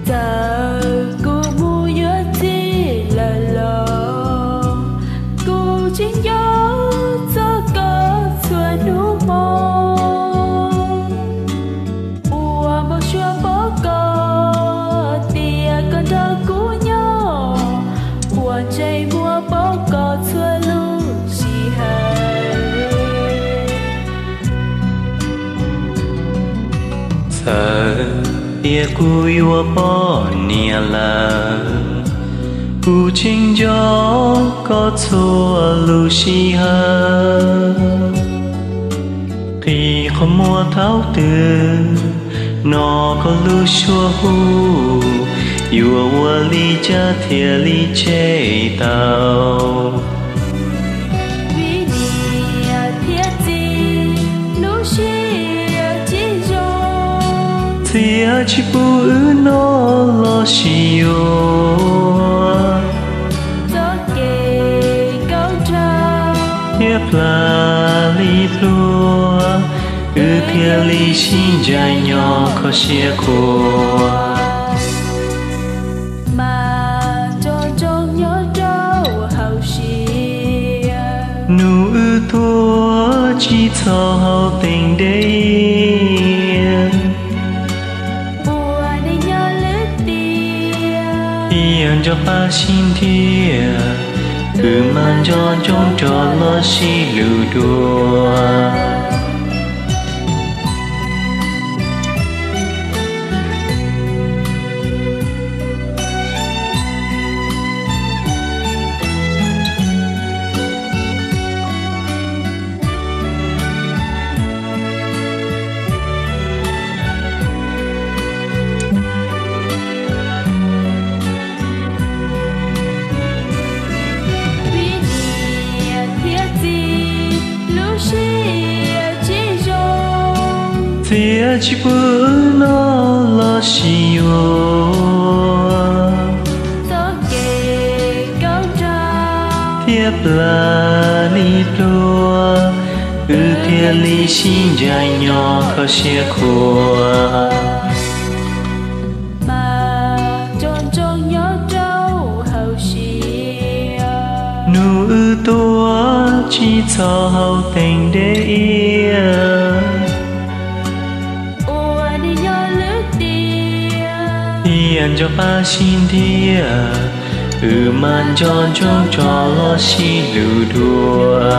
Txawm kuv mus yuav txiv lawm los kuv tseem nco txog koj txhua hnub hmo. Ua npau suav pom koj tias koj nrog kuv nyob, ua ntsej muag pom koj txhua lub sij hawm. Txawm tias kuv yuav poj niam lawm, kuv tseem nco koj txhua lub sij hawm. Qhib qhov muag thaum twg hnov koj lub suab hu, yuav ua li cas thiaj li tseg tau. Vim niam thiab txiv lub siab tsis zoo, txiav tsis pub wb noj los sis yuav, txoj kev kaum nrog thiab plam li pluag, wb thiaj li sib ncaim nyob kho siab qhuas. Mas nco ntsoov nyob rau hauv siab, nub wb tuag tsis txhob hauv teev dej iab. Ua neej nyob lwm tiam, thiaj nco pab sib ntiag, wb mas nco ntsoov rov los sib hlub dua. Vim niam thiab txiv lub siab tsis zoo, txiav tsis pub wb noj los sis yuav, txoj kev kaum nrog thiab plam li pluag, wb thiaj li sib ncaim nyob kho siab qhuas. Mas nco ntsoov nyob rau hauv siab, nub wb tuag tsis txhob hauv teev dej iab. Ua neej nyob lwm tiam, thiaj nco pab sib ntiag, wb mas nco ntsoov rov los sib hlub dua.